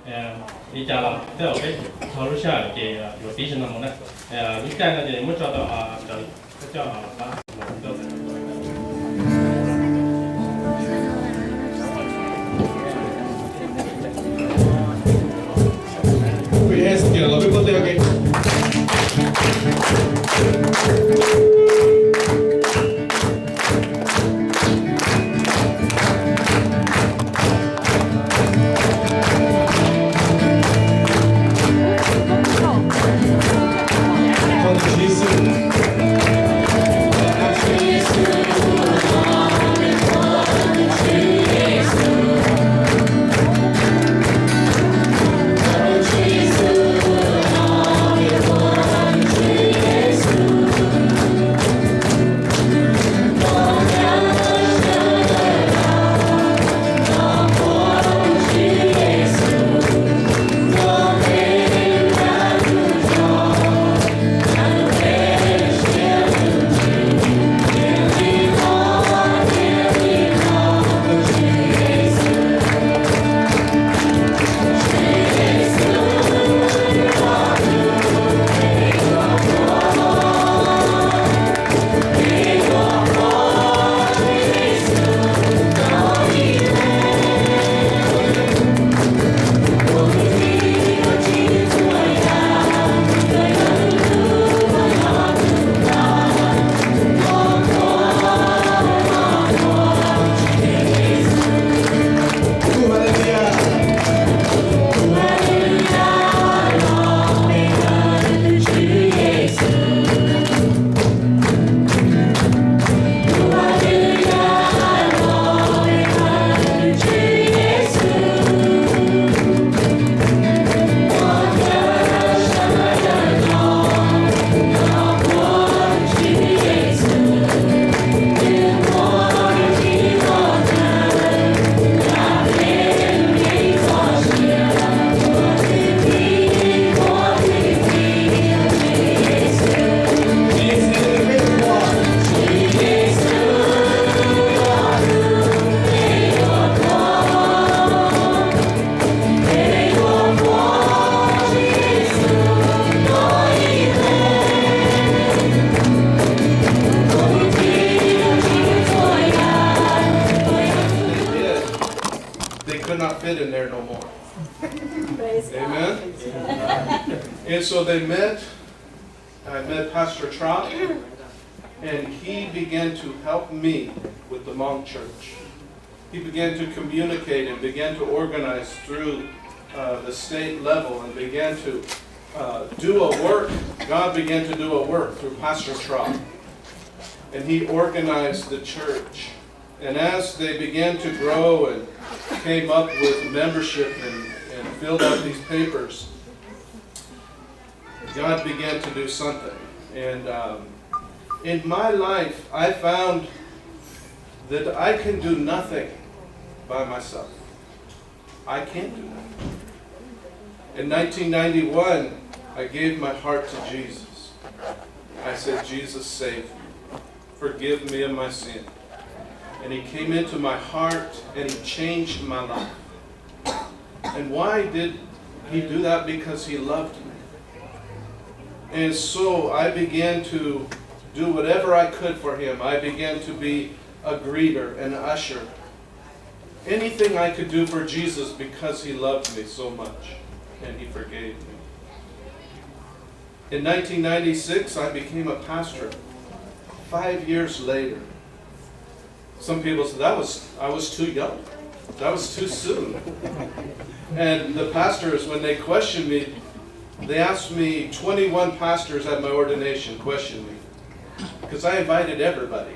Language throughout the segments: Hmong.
Li cas los tej zaum peb txog lub sij hawm ces yuav pib sawv ntxov mus na. Lub caij no ces muab tso rau cov pab. They could not fit in there no more. Praise God. Amen? And so they met. I met Pastor Trott, and he began to help me with the Hmong church. He began to communicate and began to organize through uh, the state level and began to uh, do a work. God began to do a work through Pastor Trott. And he organized the church. And as they began to grow and came up with membership and, and filled out these papers, God began to do something. And um, in my life, I found that I can do nothing by myself. I can't do that. In nineteen ninety-one, I gave my heart to Jesus. I said, Jesus, save me. Forgive me of my sin. And he came into my heart and he changed my life. And why did he do that? Because he loved me. And so I began to do whatever I could for him. I began to be a greeter, an usher, anything I could do for Jesus because he loved me so much and he forgave me. In nineteen ninety-six, I became a pastor. Five years later, some people said, that was, I was too young. That was too soon. And the pastors, when they questioned me, they asked me twenty-one pastors at my ordination questioned me. Because I invited everybody.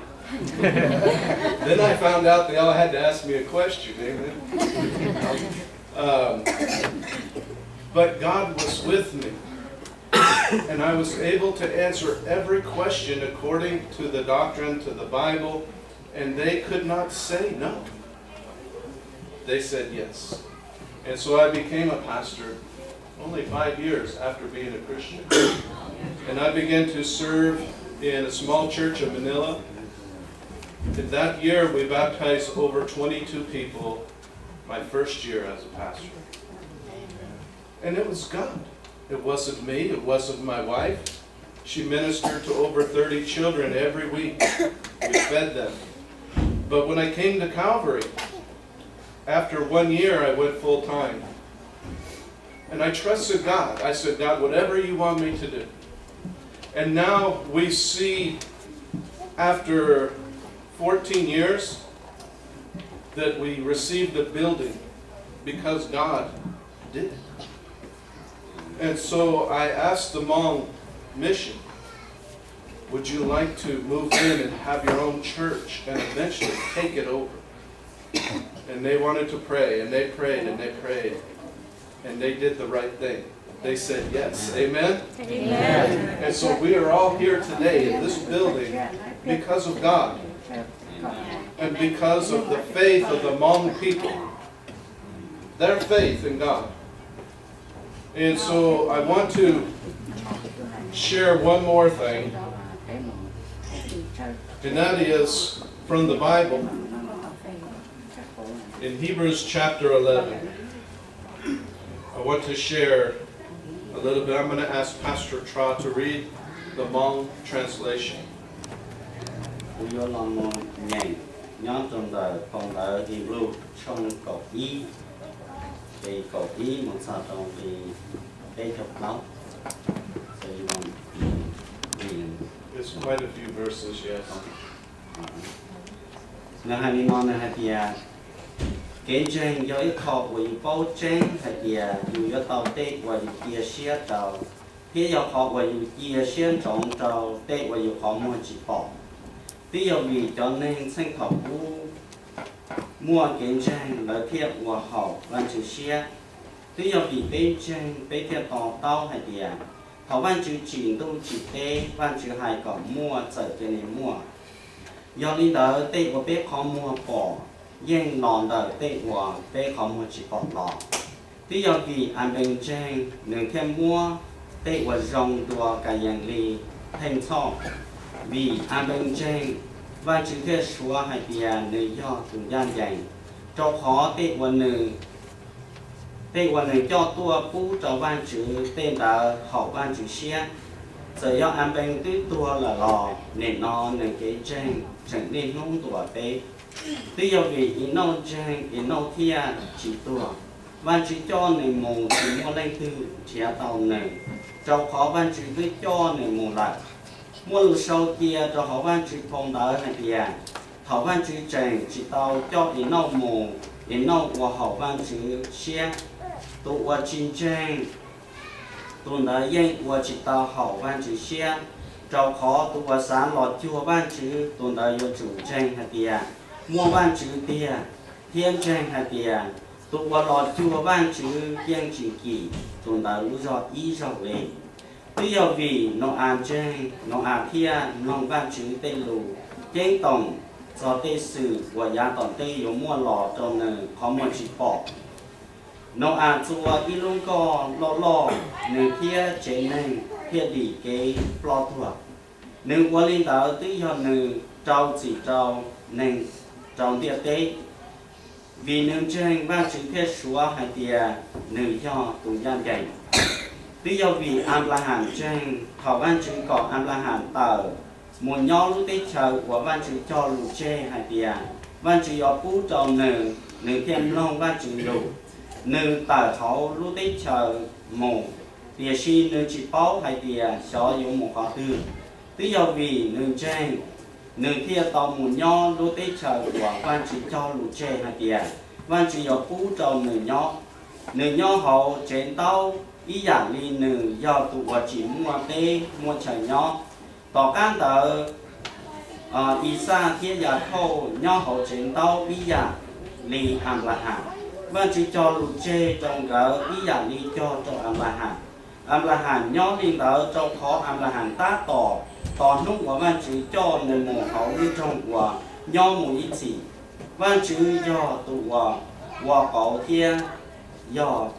Then I found out they all had to ask me a question. Amen. Um, but God was with me. And I was able to answer every question according to the doctrine, to the Bible, and they could not say no. They said yes. And so I became a pastor only five years after being a Christian. And I began to serve in a small church in Manila. In that year, we baptized over twenty-two people my first year as a pastor. And it was God. It wasn't me. It wasn't my wife. She ministered to over thirty children every week. We fed them. But when I came to Calvary, after one year, I went full time. And I trusted God. I said, "God, whatever you want me to do." And now we see, after fourteen years, that we received a building because God did it. And so I asked the Hmong mission, "Would you like to move in and have your own church and eventually take it over?" And they wanted to pray, and they prayed, and they prayed, and they did the right thing. They said yes. Amen? Amen. And so we are all here today in this building because of God and because of the faith of the Hmong people, their faith in God. And so I want to share one more thing, and that is from the Bible in Hebrews chapter eleven. I want to share a little bit. I'm going to ask Pastor Tra to read the Hmong translation. Kuv yuav los mus nyeem nyob rau ntawm phau ntawv Hebrew tshooj kaum ib, nqe kaum ib mus txog rau nqe peb caug plaub. So you want to read? It's quite a few verses, yes. Nws hais li no, nws hais tias, kev ntseeg yog ib qho uas yus paub tseeb hais tias yus yuav tau tej uas yus cia siab rau, thiab yog qhov uas yus cia siab ntsoov rau tej uas yus qhov muag tsis pom. Twb yog vim cov neeg txheej thaum ub muaj kev ntseeg lawv thiaj ua haum Vajtswv siab. Twb yog vim peb ntseeg peb thiaj to taub hais tias thaum Vajtswv tsim ntuj tsim teb, Vajtswv hais kom muaj txawm cia li muaj. Yog li ntawd tej uas peb qhov muag pom yeej los ntawm tej uas peb qhov muag tsis pom los. Twb yog vim Anpees ntseeg nws thiaj muab tej uas zoo dua Kayees li theej txhoj. Vim Anpees ntseeg, Vajtswv thiaj suav hais tias nws yog tus ncaj ncees, rau qhov tej uas nws tej uas nws coj tuaj pub rau Vajtswv tej ntawd haum Vajtswv siab. Txawm yog Anpees twb tuag lawm los nim no nws kev ntseeg tseem niaj hnub ntuas peb. Twb yog vim Enauj ntseeg, Enauj thiaj tsis tuag. Vajtswv coj nws mus tsis muaj leej twg nrhiav tau nws, rau qhov Vajtswv twb coj nws mus lawm. Muaj lus sau cia rau hauv Vajtswv phau ntawv hais tias, thaum Vajtswv tseem tsis tau coj Enauj mus, Enauj ua haum Vajtswv siab. Tus uas tsis ntseeg, tus ntawd yeej ua tsis tau haum Vajtswv siab, rau qhov tus uas xav los cuag Vajtswv, tus ntawd yuav tsum ntseeg hais tias muaj Vajtswv tiag, thiab ntseeg hais tias tus uas los cuag Vajtswv yeej tsis kim tus ntawd lub zog ib zaug li. Twb yog vim Nau-as ntseeg, Nau-as thiaj mloog Vajtswv tej lus ceeb toom txog tej xwm uas yav tom ntej yuav muaj los rau nws qhov muag tsis pom. Nau-as txua ib lub nkoj loj loj, nws thiab tsev neeg thiaj dim kev ploj tuag. Nws ua li ntawd twb yog nws rau txim rau neeg rau ntiaj teb. Vim nws ntseeg, Vajtswv thiaj suav hais tias nws yog tus ncaj ncees. Twb yog vim Anplahas ntseeg, thaum Vajtswv kom Anplahas tawm mus nyob lub teb chaws uas Vajtswv cog lus tseg hais tias Vajtswv yuav pub rau nws, nws thiaj mloog Vajtswv lus. Nws tawm hauv lub teb chaws mus, tiam sis nws tsis paub hais tias xyov yuav mus qhov twg. Twb yog vim nws ntseeg, nws thiaj tau mus nyob lub teb chaws uas Vajtswv cog lus tseg hais tias Vajtswv yuav pub rau nws nyob. Nws nyob hauv tsev ntaub ib yam li nws yog tus uas tsis muaj teb muaj chaw nyob. Tom qab ntawd, Ixaj thiab Yakhauj nyob hauv tsev ntaub ib yam li Anplahas. Vajtswv cog lus tseg rau nkawd ib yam li cog rau Anplahas. Anplahas nyob li ntawd rau qhov Anplahas tab tom tos hnub uas Vajtswv coj nws mus hauv lub nroog uas nyob mus ib txhis. Vajtswv yog tus uas ua qauv thiab yog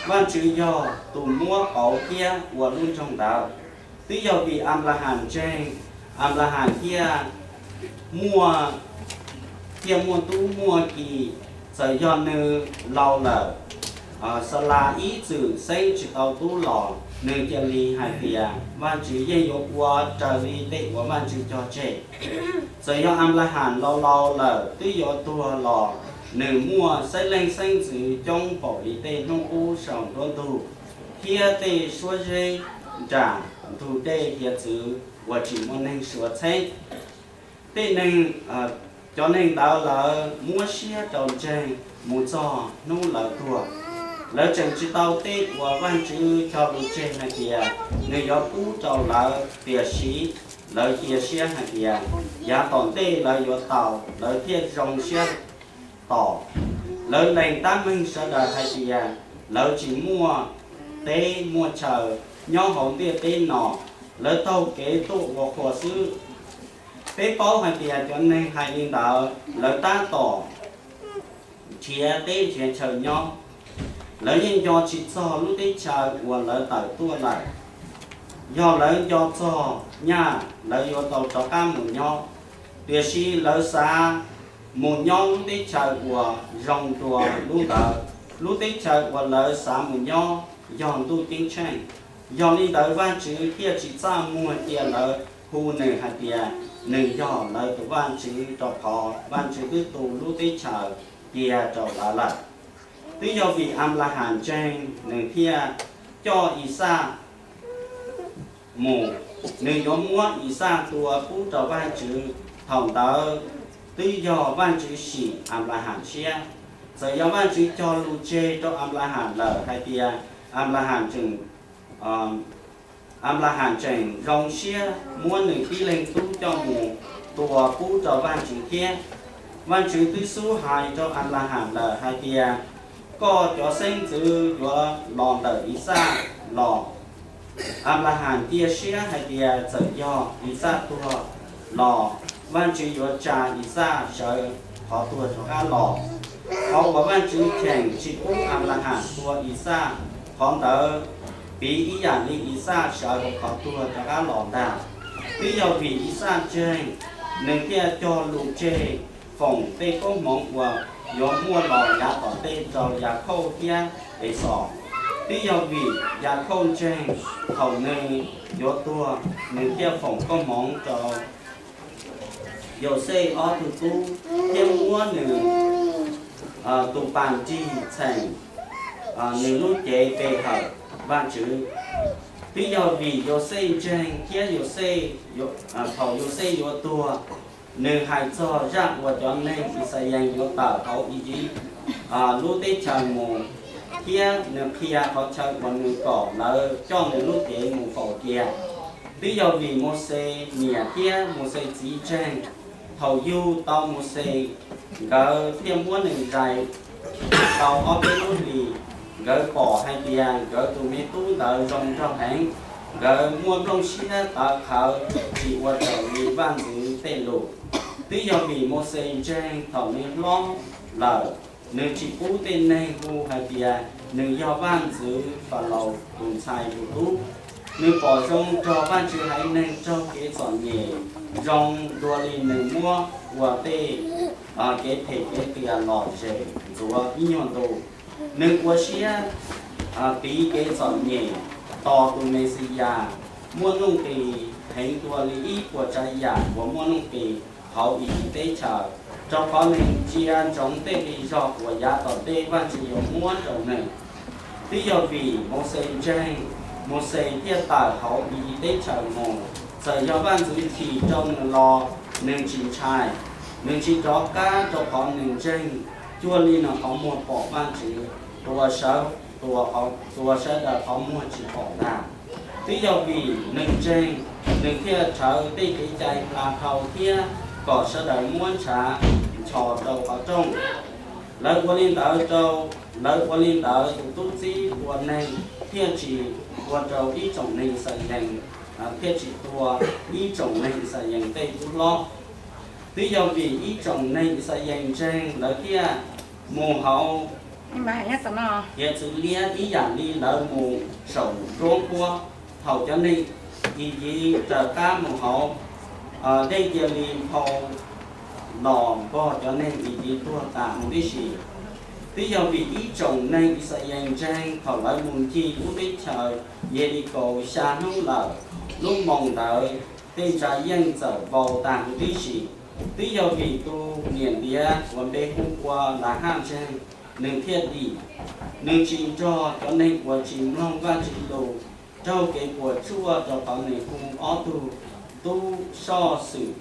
Vajtswv yog tus muab qauv thiab ua lub nroog ntawd. Twb yog vim Anplahas ntseeg, Anplahas thiaj muaj, thiaj muaj tub muaj ki, txawm yog nws laus lawm, Xalas ib txwm xeeb tsis tau tub los, nws cia li hais tias Vajtswv yeej yuav ua raws li tej uas Vajtswv cog tseg. Txawm yog Anplahas laus laus lawm twb yuav tuag los, nws muaj xeeb leej xeeb ntxwv coob npaum li tej hnub qub saum nruab ntug thiab tej suab zeb nram ntug dej hiav txwv uas tsis muaj neeg suav txheeb. Tej neeg, cov neeg ntawd lawv muab siab rau ntseeg mus txog hnub lawv tuag. Lawv tseem tsis tau tej uas Vajtswv cog lus tseg hais tias nws yuav pub rau lawv, tiam sis lawv cia siab hais tias yav tom ntej lawv yuav tau, lawv thiaj zoo siab tos. Lawv lees tab meeg sawv daws hais tias lawv tsis muaj teb muaj chaw nyob hauv ntiaj teb no, lawv taug kev tuaj ua qhua xwb. Peb paub hais tias cov neeg hais li ntawd lawv tab tom nrhiav teb nrhiav chaw nyob, lawv yeej nco tsis txog lub teb chaws uas lawv tawm tuaj lawm. Yog lawv nco txog nyaj lawv yuav tau rov qab mus nyob, tiam sis lawv xav mus nyob lub teb chaws uas zoo dua lub ntawd. Lub teb chaws uas lawv xav mus nyob yog ntuj ceeb tsheej. Yog li ntawd Vajtswv thiaj tsis txaj muag cia lawv hu nws hais tias nws yog lawv tus Vajtswv, rau qhov Vajtswv twb tu lub teb chaws cia rau lawv lawm. Twb yog vim Anplahas ntseeg nws thiaj coj Ixaj mus, nws yuav muab Ixaj tua pub rau Vajtswv. Thaum ntawd twb yog Vajtswv sim Anplahas siab. Txawm yog Vajtswv cog lus tseg rau Anplahas lawm hais tias Anplahas tseem Anplahas tseem zoo siab muab nws tib leeg tub coj mus tua pub rau Vajtswv thiab. Vajtswv twb xub hais rau Anplahas lawm hais tias koj cov xeeb ntxwv yuav los ntawm Ixaj los. Anplahas cia siab hais tias txawm yog Ixaj tuag los Vajtswv yuav tsa Ixaj sawv qhov tuag rov qab los. Qhov uas Vajtswv cheem tsis pub Anplahas tua Ixaj, qhov ntawd piv ib yam li Ixaj sawv hauv qhov tuag rov qab los ntag. Twb yog vim Ixaj ntseeg, nws thiaj cog lus tseg foom tej koob hmoov uas yuav muaj los yav tom ntej rau Yakhauj thiab Exos. Twb yog vim Yakhauj ntseeg, thaum nws yuav tuag nws thiaj foom koob hmoov rau Yauxej ob tug tub thiab muab nws tus pas nrig txheem nws lub cev pe hawm Vajtswv. Twb yog vim Yauxej ntseeg thiab Yauxej, thaum Yauxej yuav tuag, nws hais txog zaj uas cov neeg Ixayees yuav tawm hauv Iziv lub teb chaws mus, thiab nws qhia qhov chaw uas nws kom lawv coj nws lub cev mus faus cia. Twb yog vim Mauxes niam thiab Mauxes txiv ntseeg, thaum yug tau Mauxes, nkawd thiaj muab nws zais tau ob peb lub hlis. Nkawd pom hais tias nkawd tus me tub ntawd zoo nraug heev, nkawd muaj nplooj siab tawv qhawv tsis ua raws li vaj ntxwv tej lus. Twb yog vim Mauxes ntseeg, thaum nws hlob lawm, nws tsis pub tej neeg hu hais tias nws yog vaj ntxwv Falaus tus ntxhais tus tub. Nws pom zoo nrog Vajtswv haiv neeg raug kev txom nyem zoo dua li nws muab ua tej kev phem kev qias lom zem ntxuav ib nyuag ntu. Nws ua siab tiv kev txom nyem, tos tus Mexiyas muaj nuj nqis heev dua li ib puas tsav yam uas muaj nuj nqis hauv Iziv teb chaws, rau qhov nws ntsia ntsoov tej kev zog uas yav tom ntej Vajtswv yuav muab rau nws. Twb yog vim Mauxes ntseeg, Mauxes thiaj tawm hauv Iziv teb chaws mus. Txawm yog vaj ntxwv chim rau nws los nws tsis ntshai, nws tsis rov qab, rau qhov nws ntseeg cuag li nws qhov muag pom Vajtswv, tus uas sawv daws qhov muag tsis pom ntag. Twb yog vim nws ntseeg, nws thiaj rhawv tej kev cai hla dhau thiab kom sawv daws muab ntshav nchos rau qhov rooj. Lawv ua li ntawd rau, lawv ua li ntawd tus tub txib tua neeg thiaj tsis ua rau ib tsoom neeg Yixalayees, thiaj tsis tua ib tsoom neeg Yixalayees tej tub hlob. Twb yog vim ib tsoom neeg Yixalayees ntseeg, lawv thiaj mus hauv hiav txwv liab ib yam li lawv mus saum nruab npuab. Thaum cov neeg Iziv raws qab mus hauv, dej cia li nphau los npog cov neeg Iziv tuag tas mus tib si. Twb yog vim ib tsoom neeg Yixalayees ntseeg thaum lawv mus ncig lub teb chaws Yelikaus xya hnub lawm, lub moos ntawd tej ntsa yeej txawm vau tag huv tib si. Twb yog vim tus niam ntiav uas npe hu ua Lahaj ntseeg, nws thiaj dim. Nws tsis nrog cov neeg uas tsis mloog Vajtswv lus raug kev puas tsuaj, rau qhov nws hu ob tug tub soj xwm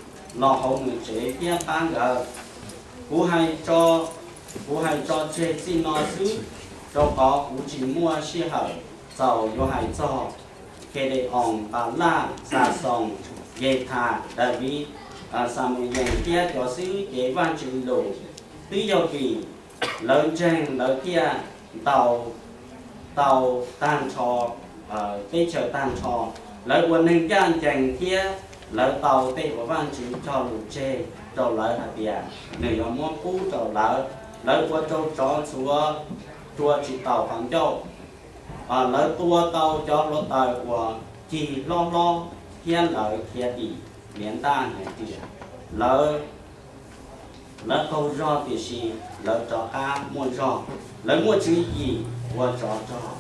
los hauv nws tsev thiab pab nkawd. Kuv hais tso, kuv hais tso tseg txij no xwb, rau qhov kuv tsis muaj sij hawm txaus yuav hais txog Khede-oos, Palaj, Xaxoos, Yehthas, Daviv, Xamuyees thiab cov xib hwb cev Vajtswv lus. Twb yog vim lawv ntseeg lawv thiaj tau tag nrho teb chaws tag nrho. Lawv ua neeg ncaj ncees thiab lawv tau tej uas Vajtswv cog lus tseg rau lawv hais tias nws yuav muab pub rau lawv. Lawv ua rau tsov ntxhuav rua tsis taus qhov ncauj. Lawv tua tau cov hluav taws uas cig hlob hlob thiab lawv khiav dim. Niam ntaj niam riam, lawv, lawv qaug zog tiam sis lawv rov qab muaj zog. Lawv muaj tswv yim ua tsov rog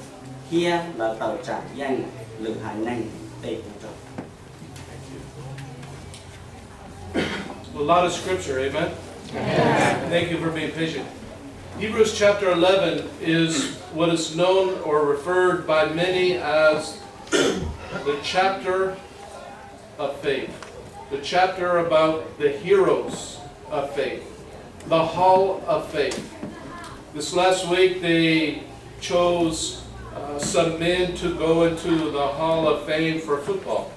thiab lawv tawm tsam yeej lwm haiv neeg tej tub rog. A lot of scripture, amen? Thank you for being patient. Hebrews chapter eleven is what is known or referred by many as the chapter of faith, the chapter about the heroes of faith, the hall of faith. This last week they chose uh, some men to go into the Hall of Fame for football.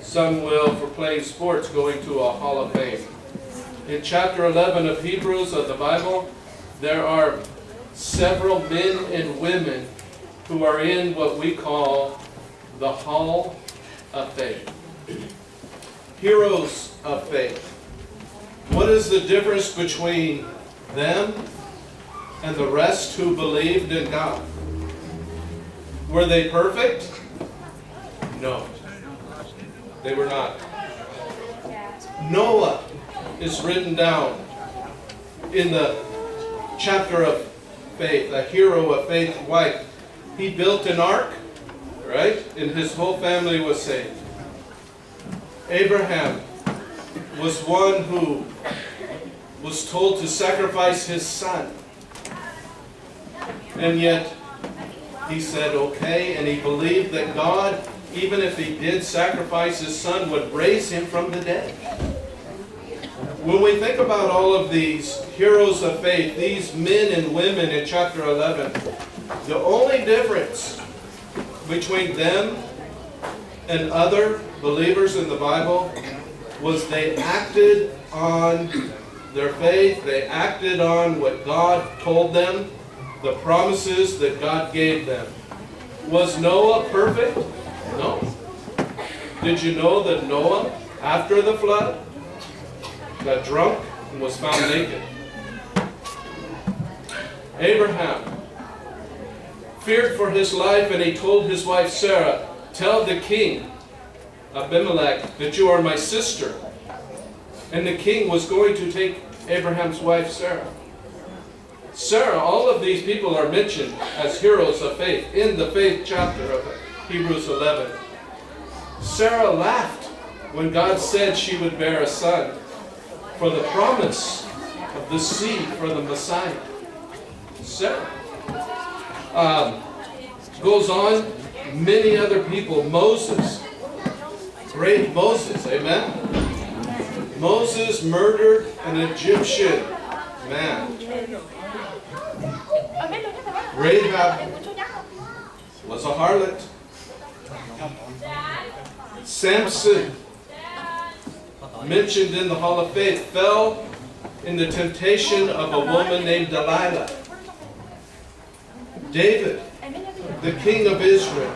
Some will for playing sports go into a Hall of Fame. In chapter eleven of Hebrews of the Bible, there are several men and women who are in what we call the Hall of Faith. Heroes of faith. What is the difference between them and the rest who believed in God? Were they perfect? No, they were not. Noah is written down in the chapter of faith, a hero of faith, wife. He built an ark, right? And his whole family was saved. Abraham was one who was told to sacrifice his son. And yet, he said, okay, and he believed that God, even if he did sacrifice his son, would raise him from the dead. When we think about all of these heroes of faith, these men and women in chapter eleven, the only difference between them and other believers in the Bible was they acted on their faith, they acted on what God told them, the promises that God gave them. Was Noah perfect? No. Did you know that Noah, after the flood, got drunk and was found naked? Abraham feared for his life and he told his wife Sarah, tell the king Abimelech that you are my sister. And the king was going to take Abraham's wife Sarah. Sarah, all of these people are mentioned as heroes of faith in the faith chapter of Hebrews eleven. Sarah laughed when God said she would bear a son for the promise of the seed for the Messiah. Sarah. Um, goes on, many other people. Moses, great Moses, amen? Moses murdered an Egyptian man. Rahab was a harlot. Samson, mentioned in the Hall of Faith, fell in the temptation of a woman named Delilah. David, the king of Israel,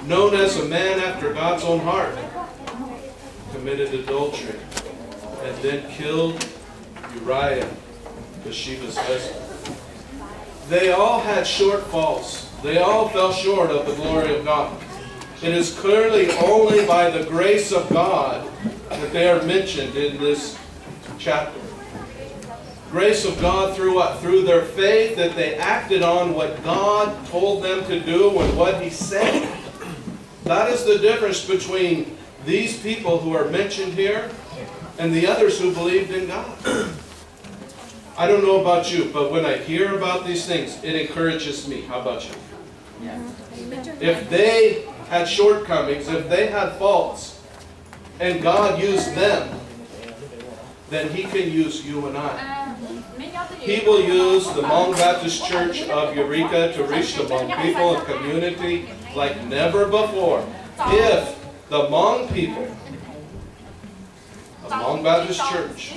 known as a man after God's own heart, committed adultery and then killed Uriah, Bathsheba's husband. They all had shortfalls. They all fell short of the glory of God. It is clearly only by the grace of God that they are mentioned in this chapter. Grace of God through what? Through their faith that they acted on what God told them to do and what He said. That is the difference between these people who are mentioned here and the others who believed in God. I don't know about you, but when I hear about these things, it encourages me. How about you? If they had shortcomings, if they had faults, and God used them, then He can use you and I. He will use the Hmong Baptist Church of Eureka to reach the Hmong people and community like never before. If the Hmong people, the Hmong Baptist Church,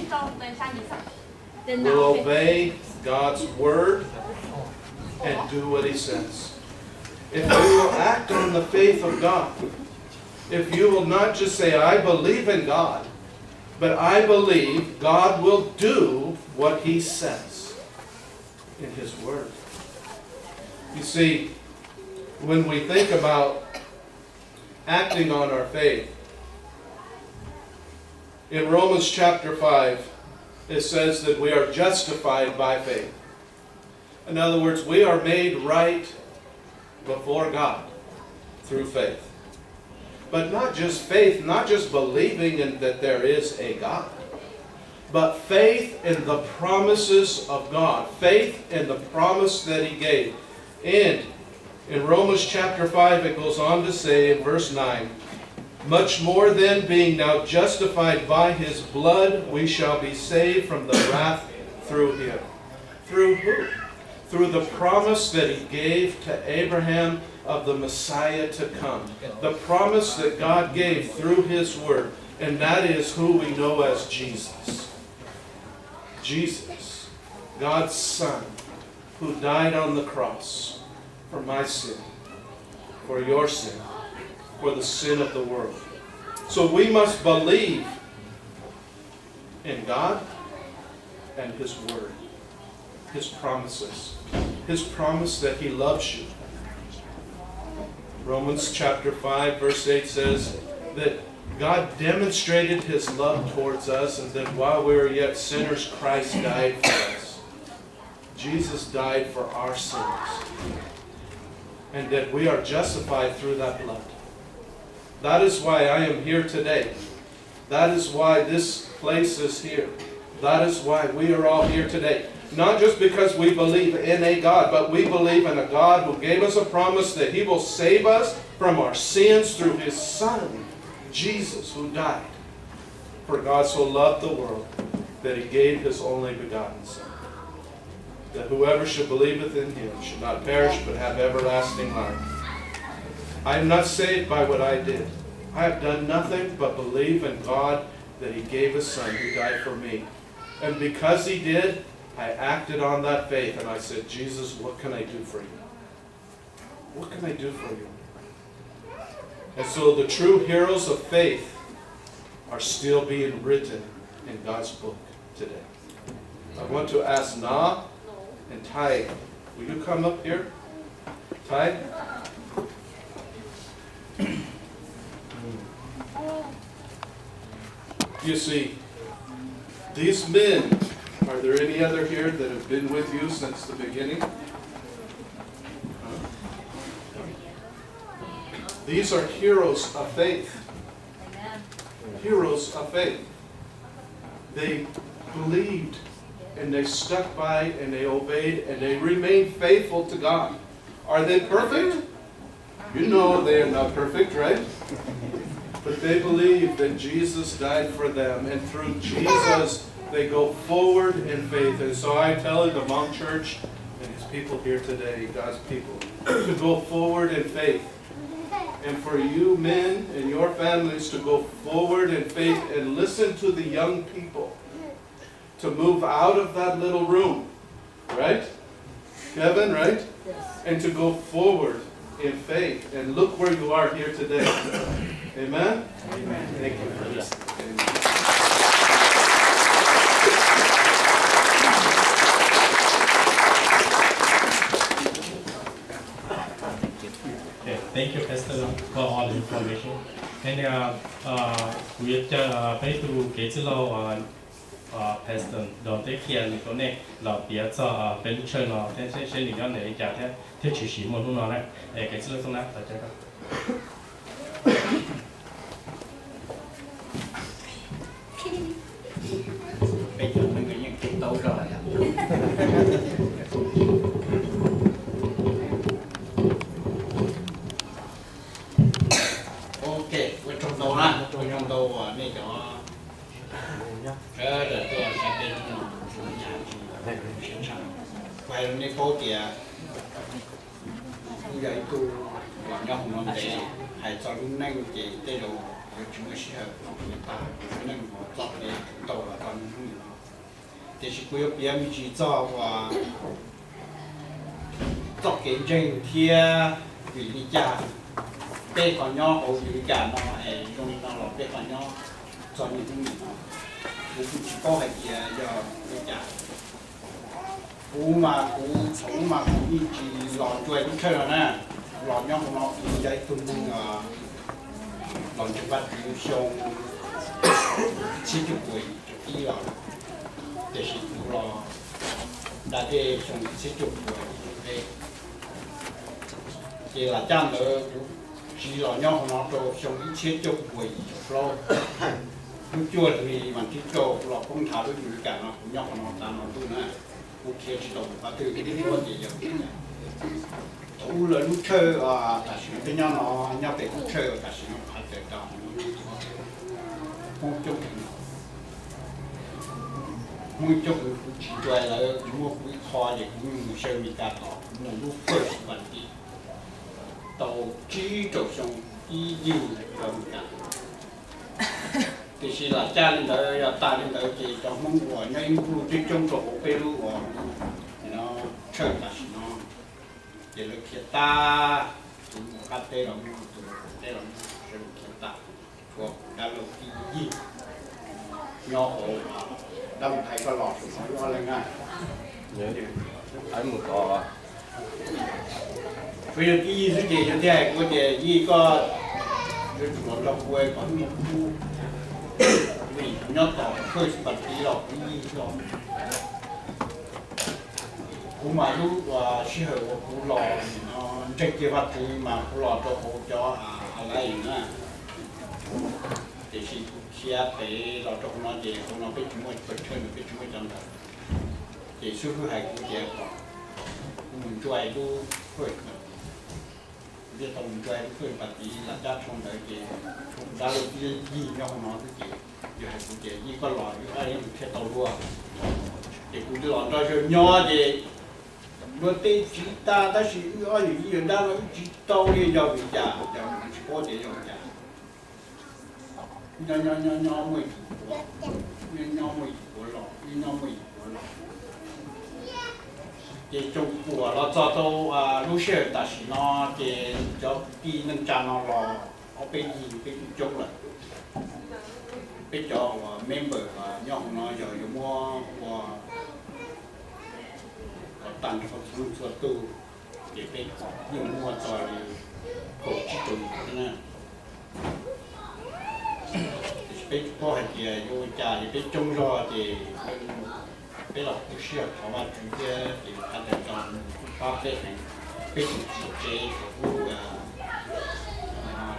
will obey God's word and do what He says. If you will act on the faith of God, if you will not just say, I believe in God, but I believe God will do what He says in His word. You see, when we think about acting on our faith, in Romans chapter five, it says that we are justified by faith. In other words, we are made right before God through faith. But not just faith, not just believing in that there is a God, but faith in the promises of God, faith in the promise that He gave. And in Romans chapter five, it goes on to say in verse nine, much more then, being now justified by His blood, we shall be saved from the wrath through Him. Through who? Through the promise that He gave to Abraham of the Messiah to come. The promise that God gave through His Word, and that is who we know as Jesus. Jesus, God's Son, who died on the cross for my sin, for your sin, for the sin of the world. So we must believe in God and His Word, His promises, His promise that He loves you. Romans chapter five, verse eight says that God demonstrated His love towards us, and that while we were yet sinners, Christ died for us. Jesus died for our sins, and that we are justified through that blood. That is why I am here today. That is why this place is here. That is why we are all here today. Not just because we believe in a God, but we believe in a God who gave us a promise that He will save us from our sins through His Son, Jesus, who died. For God so loved the world that He gave His only begotten Son, that whoever should believeth in Him should not perish but have everlasting life. I am not saved by what I did. I have done nothing but believe in God, that He gave His Son who died for me. And because He did, I acted on that faith and I said, Jesus, what can I do for you? What can I do for you? And so the true heroes of faith are still being written in God's book today. I want to ask Na and Tai, will you come up here? Tai? You see, these men, are there any other here that have been with you since the beginning? These are heroes of faith. Heroes of faith. They believed and they stuck by and they obeyed and they remained faithful to God. Are they perfect? You know they are not perfect, right? But they believe that Jesus died for them, and through Jesus, they go forward in faith. And so I tell the Hmong church and His people here today, God's people, to go forward in faith. And for you men and your families to go forward in faith and listen to the young people, to move out of that little room, right? Kevin, right? And to go forward in faith. And look where you are here today. Amen? Amen. Thank you for listening. Okay, thank you, Pastor, for all the information. And uh, uh, kuv yuav caw uh, peb tus kev txwj laug uh, Pastor Don teb qhia nws rau nej los piav txog peb lub church no thiab seb nws nyob ntawm li cas thiab thiaj tshwm sim muaj hnub no na. Es kev txwj lej Xoob Nab, peb cov neeg yeej tau zog. Ok, ua tsaug ntau na, ua tsaug ntau uas nej cov sawv daws tuaj saib peb hnub no. Kuv hais rau nej paub tias kuv yog ib tug los nyob hauv no ntev, hais txog lub neej ces tej zaum yuav tsis muaj sij hawm los piav tag lub neej uas txoj kev ntau los txog hnub no. Tiam sis kuv yuav piav me ntsis txog uas txoj kev ntseeg thiab vim li cas peb ho nyob hauv Amelikas no es zoo li no los peb ho nyob txog niaj hnub nim no. Kuv kuj tsis paub hais tias yog li cas. Kuv mas kuv thaum ub mas kuv yeej tsis los ntsuai lub tshawj no na. Kuv los nyob hauv no kuv yog ib tug neeg los ntseeg Vajtswv xyoo ib txhiab cuaj puas yim caum ib los, tiam sis kuv los da dej xyoo ib txhiab cuaj puas yim caum peb. Ces lam caj ntawd kuv tsis los nyob hauv no rau xyoo ib txhiab cuaj puas yim caum plaub. Lub cuaj hli vas thib rau kuv los poob nthav lub Amelikas no kuv nyob hauv no tas no ntuj na. Kuv khiav tsis tau mus qhov twg, kuv tsis paub tias yog vim li cas. Thaum ub lawv lub tshawj tam sim no peb nyob no, nyob pem lub tshawj tam sim no phav tawm rau Hmoob coob heev. Hmoob coob heev, kuv tsis ntsuai lawv, tsis muaj kuv ib qho ces kuv mus xyaw Amelikas tos kuv mus lub first party tau tsib rau xyoo ib yig rau Amelikas. Tiam sis lam caj li ntawd yog tas li ntawd ces cov Hmoob uas nyob ib nkuj twb coob rau hauv peb lub uas no tshawj tam sim no ces lawv khiav tag, tus mus qab teb los mus, tus mus qaum teb los mus, sawv daws khiav tag, tshuav kuv dab laug tib yig nyob hauv. Dab laug Thaiv, koj los saum no wb ob leeg na. Mus tos. Kuv yog tib yig xwb ces yog thiaj hais kuv tias yig koj yuav tsum los nrog kuv kom hnub no kuv, kuv nyob tos first party los kuv yig los. Kuv mas lub uas sij hawm uas kuv los no ntseeg kiag Vajtswv mas kuv los rau hauv cov alliance na. Tiam sis kuv khiav pem los rau hauv no ces hauv no peb tsis muaj pawg tshawj, peb tsis muaj cov ntawd. Ces xib hwb hais kuv tias kom kuv mus ntsuai lub first party. Kuv thiaj tau mus ntsuai lub first party, lam caj tshuav ntawd ces tshuav kuv dab laug tib yig nyob hauv no xwb ces yog hais kuv tias yig koj los wb ob leeg thiaj tau luag. Ces kuv los nrog zog nyob ces luag tej tsiv tas tab sis wb ob yawm yij yawm dab no wb tsis tau li, yog vim li cas, yog tsis paub tias yog li cas. Nyob nyob nyob nyob muaj yim puav, nyob nyob muaj yim puav los, nyob nyob muaj yim puav los. Ces Xyoo Puam los txog tau lub sij hawm tam sim no ces cov kwv tij neej tsa no los ob peb yig peb kuj coob lawm. Peb cov uas member uas nyob hauv no yog yuav muab ua kom tag nrho txhua leej txhua tug ces peb yeej muaj txog li kaum tsib rau yim na. Tiam sis peb tsis paub hais tias yuav ua cas es peb coob zog ces peb los tu siab thov Vajtswv thiab ces thaj tawm rog pab peb heev. Peb tus txiv tsev thaum ub,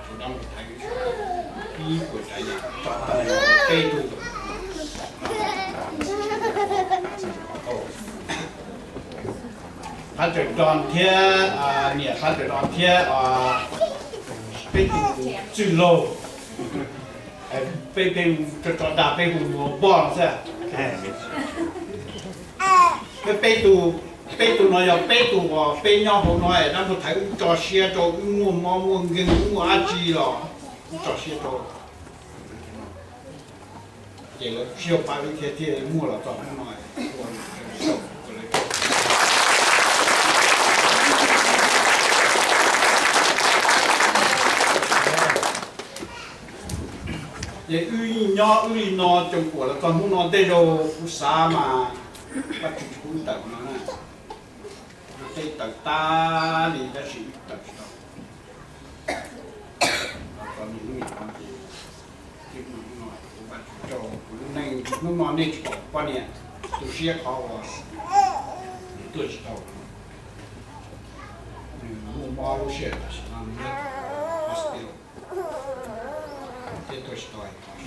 tus dab laug Thaiv, ib puas tsav yam tso tau peb tug. Thaj tawm rog thiab niam Thaj tawm rog thiab peb tus txwj laug, peb peb tso tso dag peb hu ua Npoj xwb. Peb, peb tus, peb tus no yog peb tus uas peb nyob hauv no es dab laug Thaiv wb tso siab rau, wb muaj mob muaj nkeeg, wb muaj dab tsi los wb tso siab rau. Ces lawv sib pab wb thiaj thiaj muaj los txog hnub no. Ces wb yeej nyob wb li no Xyoo Puam los txog hnub no tej zaum kuv xav mas Vajtswv tsis pub wb tawm no na. Tej tawm tag li tab sis wb tawm tsis tau. Txog niaj hnub no ces kuv Vajtswv rau kuv lub neej Hnub no nej tsis pom poj niam, tu siab qhov uas nws tuaj tsis tau. Nws muaj mob lub sij hawm tam sim no nws nyob hospital thiab tuaj tsis tau qhov sawv ntxov.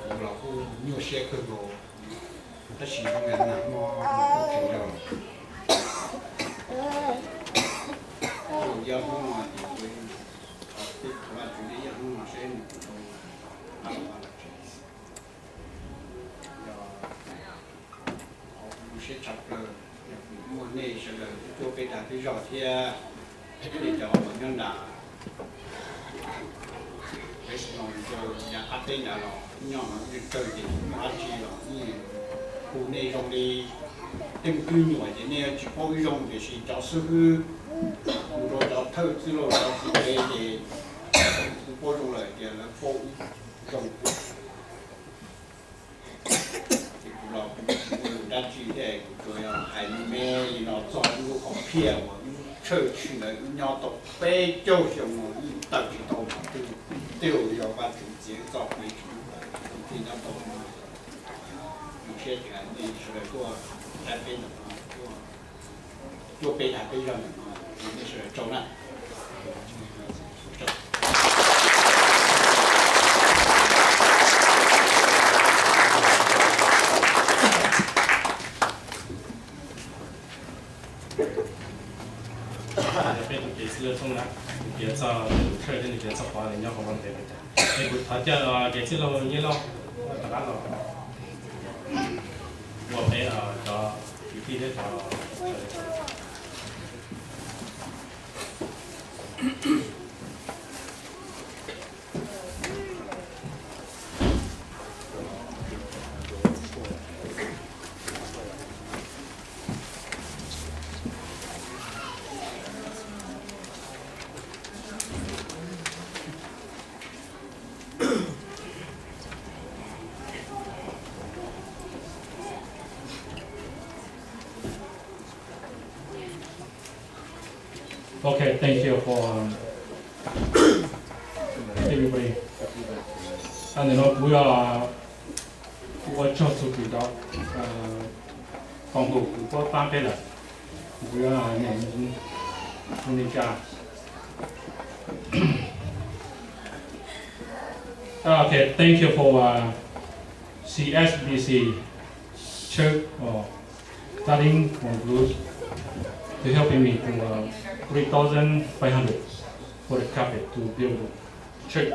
Kuv los kuj nyuaj siab kawg nkaus, tab sis zoo li nag hmo nws kuj tsis nco los. Yog hnub no ces kuv thov Vajtswv ib yam hnub no seb nws puas tau pab los tsev. Yog kuv zoo siab tshaj plaws yog kuv muaj nej sawv daws tuaj peb dag peb zog thiab nej cov uas nyob nram Fresno, rau yav qab teb nrad los nyob no ib tsawg ces tsis muaj dab tsi los yeej hu nej zoo li tej me tub nyuam ces nej yuav tsis paub ib zoo, tiam sis cov xib hwb mus rau cov thawj txwj laug cov txiv tsev ces kuv paub zoo lawm tias lawv paub ib zoo. Ces kuv los kuv tsis muaj lus dab tsi thiab, kuv tsuas yog hais me me li no txog wb lub hom phiaj uas wb tshawj tshwm ntawd wb nyob tau peb caug xyoo no wb tawm tsis tau qhov twg, twb yog Vajtswv txiav wb txoj kev tsis mus tawm tus tij nyob tau no. Zoo siab tias nej sawv daws tuaj saib peb ntawm no, tuaj peb dag peb zog ntawm no, nej sawv daws tsaug na. Peb tus kev txij laug Thoob na, nws piav txog tus tshawj thiab nws piav txog qhov nws nyob hauv vaj ntev li cas. Es kuv thov caw kev txij laug Nyiaj Lauj rov qab los ua peb cov kwv tij thiab cov Okay, thank you for um, everybody. Ntawm no kuv yuav ua tsaug txog tus dov koom haum kuv puab pab peb lawm. Kuv yuav niam hu li cas? Okay, thank you for uh, C S B C Church, uh, starting from Bruce to helping me to uh, three thousand five hundred for the carpet to build the church.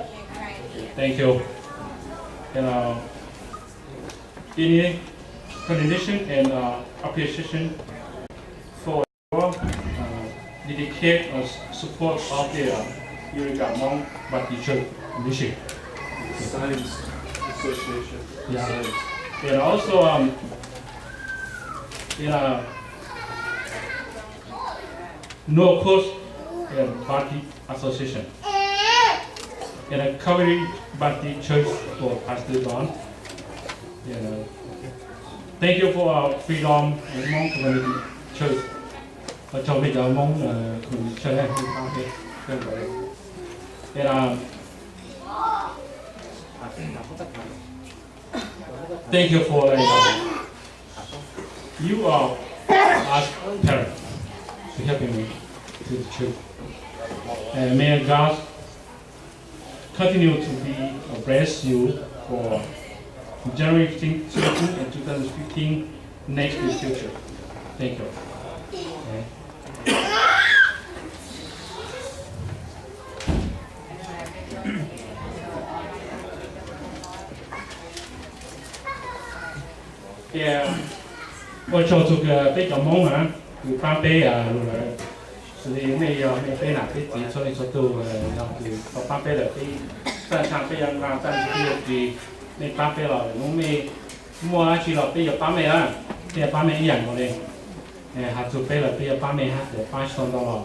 Thank you. And uh, any recognition and uh, appreciation for uh, dedicate or support of the uh, Eureka Hmong Baptist Church Mission. Science Association. Yeah. Science. And also, um, in a North Coast uh, Baptist Association and a Calvary Baptist Church for Pastor Don. Yeah. Thank you for our Freedom Hmong Community Church. Ua tsaug peb cov Hmong Community Church, and uh, thank you for like, uh, you are as parents to helping me to the church. And may God continue to be uh, bless you for January fifteen, seventeen and two thousand fifteen next to future. Thank you. Okay. Ua tsaug txog peb cov Hmoob na, kws paab peb lug lawm. Xws li mej yog mej peb nam peb txiv txhua leej txhua tug, yog kws tau paab peb lawm peb txawj ntshaav peb yuav nqaa txawj ntshaav peb yuav ris, mej paab peb los lwm hnub mej muaj dab tsi los peb yuav paab mej na, peb yuav paab mej ib yaam nkaus le. Has txug peb lawm peb yuav paab mej hab, txawm paab tsi tau ntau los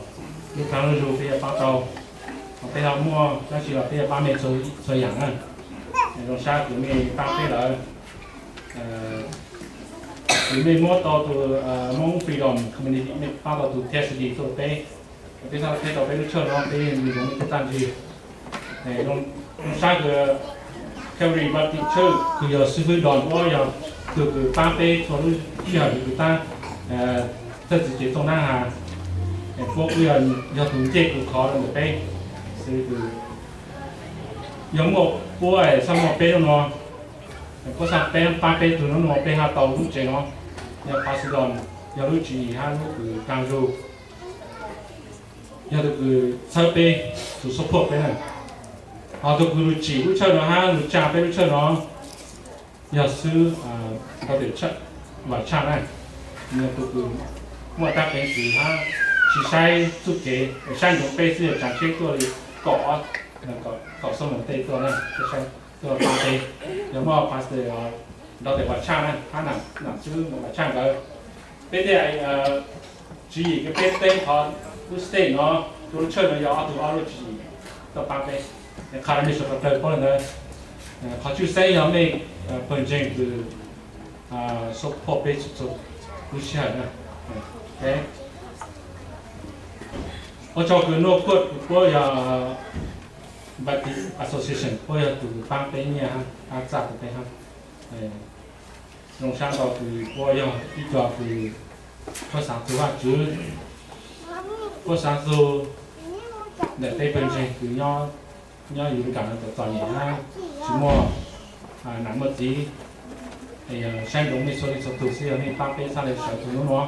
lub plaab lub zug peb yuav paab tau. Ho peb ho muaj dab tsi los peb yuav paab mej txhua yaam na. Zoo sab kws mej paab peb lawm, kws mej muab tau tus Hmoob Freedom Community, mej paab tau tus T S D tuaj rau peb, peb txhaj teb tau peb lub tshawj no peb zoo mej tub txaj ntsig. Zoo sab kws Calvary Baptist Church, kws yog xib fwb Don Puab, yog tug kws paab peb txhua lub sij hawm kws tab thawj txwv cev txooj nab has. Puab kuj yog tug ncej kws khov rua ntawm peb, xwb kws yog muaj puab txhaj muaj peb lub nuav, puab txhaj peb paab peb tug nub nuav peb hab tau lub tsev nuav. Yog Pastor Don yog lub tswv yim hab lub kws taag zug, yog tug kws txhawb peb, tug support peb na. Ho tug kws lug tsim lub church nuav hab lug tsaa peb lub church nuav yog xib fwb Vam Tshaaj na. Yog tug kws muaj dlaab peev xwm hab tsi saib txuj kev, saib ntsoov peb xwb, yog tsaa tsheb tuaj li kaum, kaum xuab moos tej tuaj na, tuaj paab peb. Yog muaj Pastor Doctor Vam Tshaaj na hab nam xib fwb Vam Tshaaj nkawd, peb thiaj tswv yim kws peb teeb qhov lub stage nuav, lub church nuav yog ob tug ob lub tswv yim tuaj paab peb. Qha rua mej suav dlawg paub le ntawd. Qhov tshwj xeeb yog mej pawg ntseeg kws support peb txhua lub sij hawm na. Ua tsaug kws Nuaj Kuaj kws puab yog Baptist Association, puab yog tug paab peb nyiaj hab txaj rua peb hab. Zoo sab ntau kws puab yog ib co kws puab xaav txug Vaajtswv, puab xaav txug ntawm peb pawg ntseeg kws nyob yug kam nuav txom txom nyem hab tsi muaj nam muaj txiv. Saib ntsoov mej txhua leej txhua tug xwb, yog mej paab peb txhaj le sawv txug nub nuav,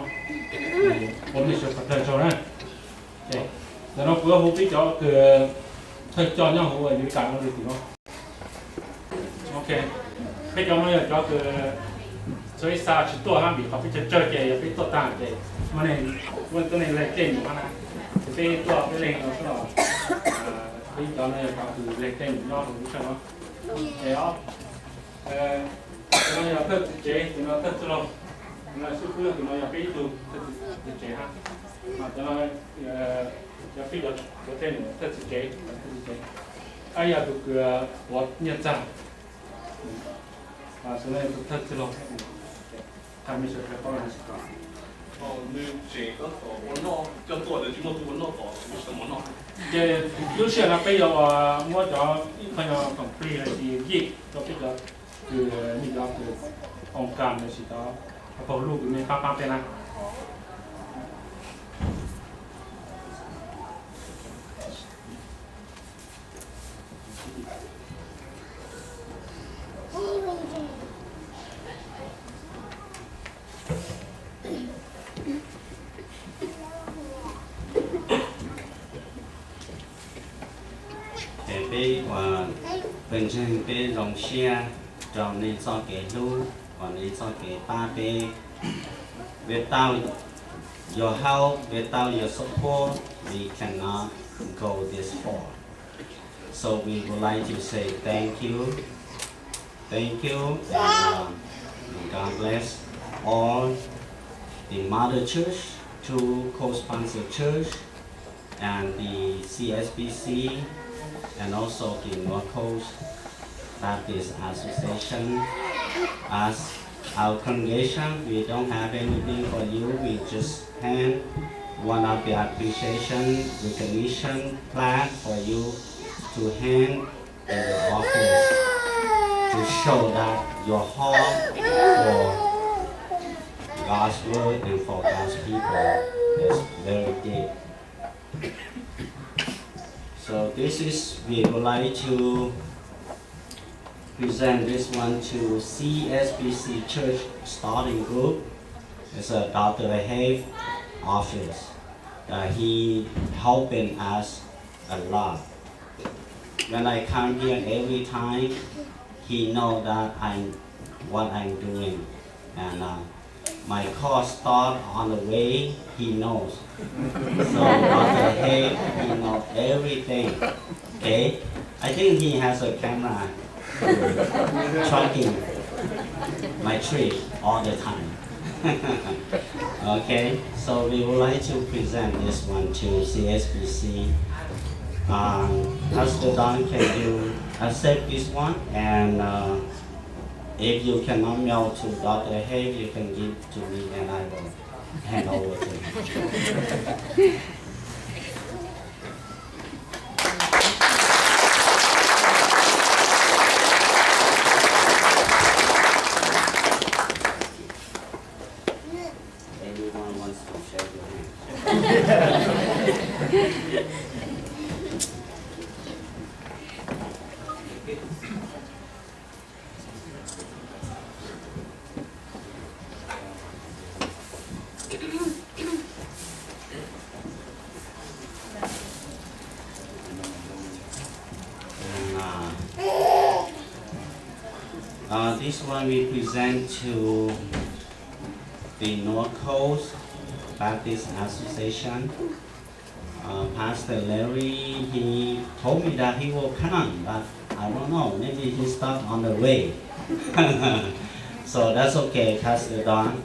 ua mej suav dlawg tsaug na. Ntawm nuav kuv yuav hu peb cov kws thawj coj nyob huv yug kam nuav le tim nuav. Ok, peb cov nuav yog cov kws txhua ib xav tsi tuaj hab vim qhov peb cov tsawg ces yog peb tuaj taag ces muaj neeg, muaj tuab neeg leeg tej num hab na, ces peb tuaj peb leeg no xwb los. Peb cov nuav yog cov kws leeg tej num nyob huv lub tsawg nuav. Ces ob, cov nuav yog thawj txwv tsev, cov nuav thawj txwj laug, cov nuav xib fwb, cov nuav yog peb ib tug thawj txwv tsev hab. Cov nuav yog peb cov, cov tej num thawj txwv tsev, thawj txwv tsev. Ab yog tug kws tuav nyiaj txag, xwb nuav yog tug thawj txwj laug. Ces lub sij hawm no peb yuav muab cov ib qho yog khoom plig los sis yij rau peb cov kws, mej cov kws oos kas los sis cov pawg lug kws mej paab paab peb na. Ces peb ua pawg ntseeg peb zoo siab rau nej txoj kev hlub uas nej txoj kev pab peb. Without your help, without your support, we cannot go this far. So we would like to say thank you. Thank you, and um, God bless all the mother church, two co-sponsor church, and the C S B C, and also the North Coast Baptist Association. As our congregation, we don't have anything for you. We just hand one of the appreciation recognition plaque for you to hand in your office to show that your heart for God's word and for God's people is very deep. So this is, we would like to present this one to C S B C Church Starting Group. It's a Doctor Hay office. Uh, he helping us a lot. When I come here every time, he know that I'm what I'm doing, and uh, my car start on the way, he knows. So Doctor Hay, he know everything. Okay, I think he has a camera tracking my trip all the time. Okay, so we would like to present this one to C S B C. Um, Pastor Don, can you accept this one? And uh, if you cannot mail to Doctor Hay, you can give to me and I will hand over to him. And, uh, uh, this one we present to the North Coast Baptist Association. Uh, Pastor Larry, he told me that he will come, but I don't know. Maybe he stopped on the way. So that's okay, Pastor Don.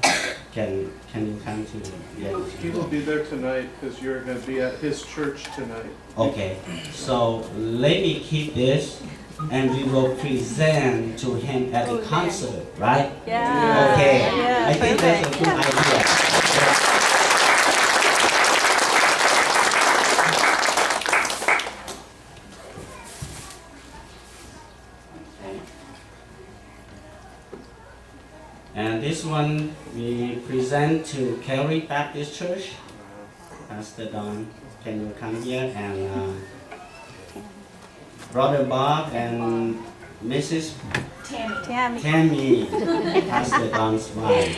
Can can you come to? He will, he will be there tonight because you're going to be at his church tonight. Okay, so let me keep this and we will present to him at the concert, right? Yeah. Okay. Yeah, I think that's a good idea. And this one we present to Calvary Baptist Church. Pastor Don, can you come here and uh, Brother Bob and Missus Tammy, Pastor Don's wife.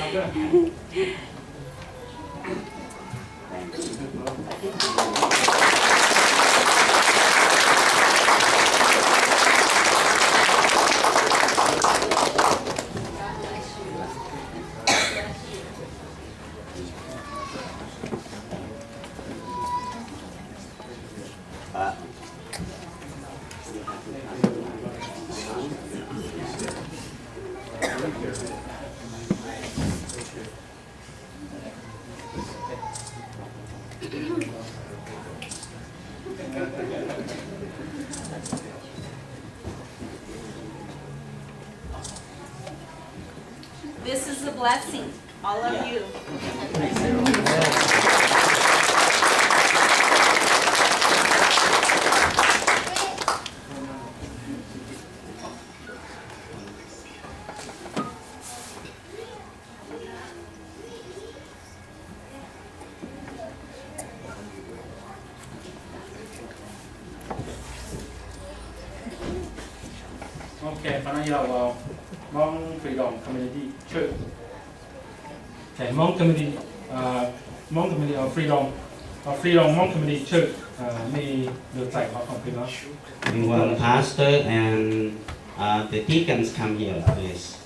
This is a blessing, all of you. Okay, qhov no yog Hmoob Freedom Community Church. Okay, Hmoob Community, uh, Hmoob Community of Freedom, of Freedom Hmoob Community Church, uh, nej lug txais qhov khoom plig no. We want pastor and uh, the deacons come here, please.